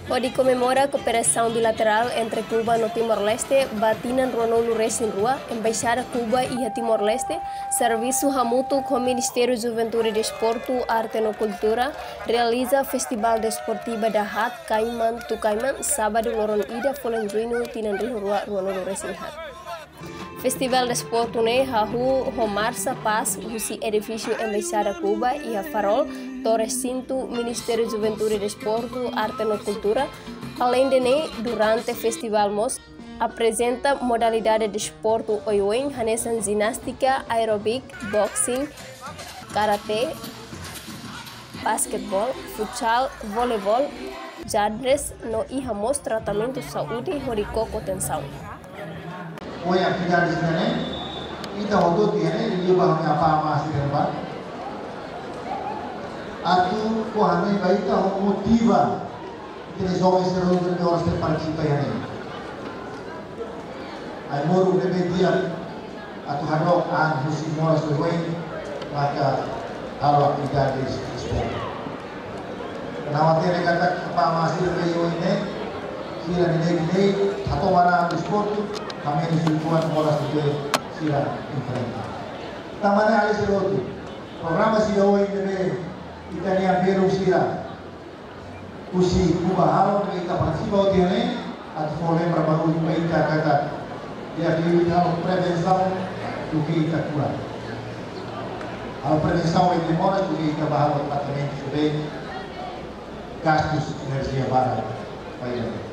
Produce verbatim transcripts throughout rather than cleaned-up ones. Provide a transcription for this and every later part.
Hodi komemora kooperasaun bilaterál entre Kuba no Timor-Leste ba tinan ruanulu resin rua, Embaixada Kuba iha Timor-Leste, servisu hamutuk ho Ministériu Juventude, Desportu, Arte no Kultura, realiza Festivál Desportiva Dahaat Kaiman to Kaiman, sábadu loron ida fulan Juñu tinan rihun rua ruanulu resin haat. Festivál Desportu ne'e hahú ho marsa pás husi edifísiu Embaixada Kuba iha Farol, to'o resintu Ministériu Juventude, Desportu, Arte no Kultura. Aleinde ne'e, durante festivál mós aprezenta modalidade desportu oioin hanesan jinástika, aeróbik, boxing, karate, basketeból, futsal, voleibol, xadrez no iha mós tratamentu saúde hodi koko tensaun. Ohin atividade sira-ne'e, ita hotu tiha ne'e, liuliu ba ha'u-nia apá amá sira-ne'ebá. Atu fó hanoin ba ita ho motiva ita-nia joven sira hotu ne'ebé oras ne'e partisipa iha ne'e. Ai-moruk ne'ebé di'ak atu hadook an husi moras oioin maka halo atividade desportu. Ha'u hatene katak apá amá sira ne'ebé iha oin ne'e, sira ne'e de'it hato'o ba desportu, hamenus uitoan moras ne'ebé sira enfrenta. Tanba ne'e alin sira hotu, programa sira ohin ne'ebé ita-nia belun sira husi Kuba halo, ne'ebé ita partisipa hotu iha ne'e, atu fó lembra ba ita katak di'ak liu ita halo prevensaun duké ita kura. Halo prevensaun ida moras duké ita bá halo tratamentu sira-ne'ebé gastu enerjia barak ba ita.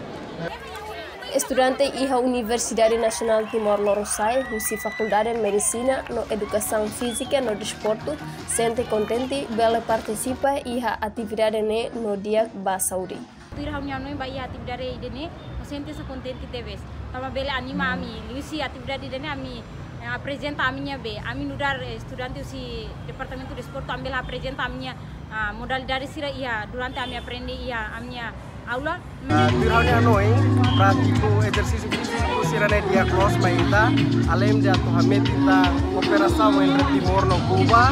Estudante iha Universidade Nasionál Timor Lorosa'e, husi Fakuldade Medisina no Edukasaun Fízika no Desportu, sente kontente bele partisipa iha atividade ne'e no di'ak ba saúde. Tuir ha'u-nia hanoin ba iha atividade ida-ne'e, ha'u sente sai kontente tebes. Tanba bele anima ami, liuhusi atividade ida-ne'e ami, eh, aprezenta ami-nia be, ami nu'udar, eh, estudante husi Departamentu Desportu, ami bele aprezenta ami-nia ah, modalidade sira iha durante ami aprende iha ami-nia aula. Ah, tuir ha'u-nia hanoin, prátiku ezersísiu fíziku sira-ne'e di'ak loos mai ita, aleinde atu hametin ita kooperasaun entre Timor no Kuba,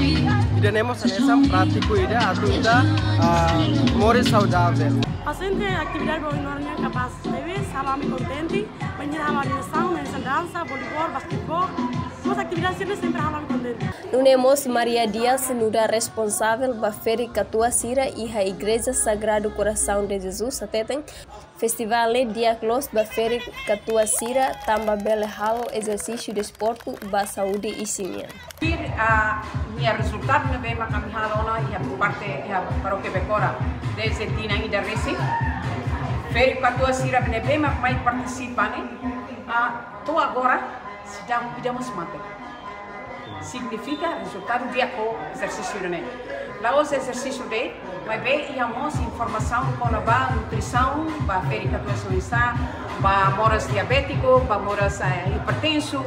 ida-ne'e mós hanesan prátiku ida atu ita, ah, moris saudavel. Ha'u sente atividade ba ohin loron nian kapás tebes, halo ami kontente, bainhira halo animasaun, hanesan dansa, voleibol, basketeból, mós atividade sira-ne'e sempre halo ami kontente. Nune'e mós Maria Dias nu'udar responsavel ba ferik katuas sira iha Igreja Sagrado Coração de Jesus hateten, festivál ne'e di'ak loos ba ferik katuas sira tanba bele halo ezersísiu desportu ba saúde isin nian. Tuir, ah, nia rezultadu ne'ebé mak ami halo ona iha parte iha Parókia Becora, dezde tinan ida resin. Ferik katuas sira ne'ebé mak mai partisipa ne'e, ah, to'o agora, seidauk ida mós mate. Signifika rezultadu di'ak ho ezersísiu ne'e. La'ós ezersísiu de'it, maibé iha mós informasaun kona-ba nutrisaun, ba ferik katuas oinsá, ba moras diabétiku, ba moras, eh, hipertensu,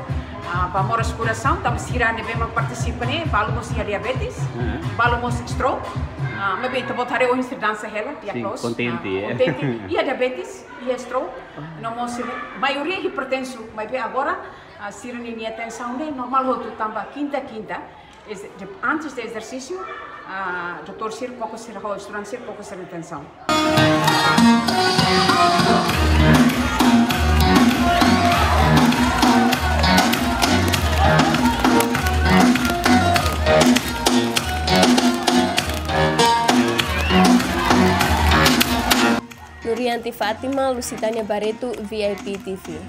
ah, ba moras korasaun, tanba sira ne'ebé mak partisipa ne'e, balu mós iha diabetes, hmm, balu mós stroke, ah, maibé ita-boot haree ohin sira dansa hela, di'ak loos. Sin, kontente, ah, eh. Kontente. Iha diabetes, iha stroke, no mós sira, maioria hipertensu, maibé agora, ah, sira-nia tensaun ne'e normál hotu tanba kinta-kinta, ez-, de-, antes de ezersísiu, ah, doutór sira koko sira ho estudante sira koko sira-nia tensaun. Nurianti Fátima, Lusitânia Barreto, V I P T V.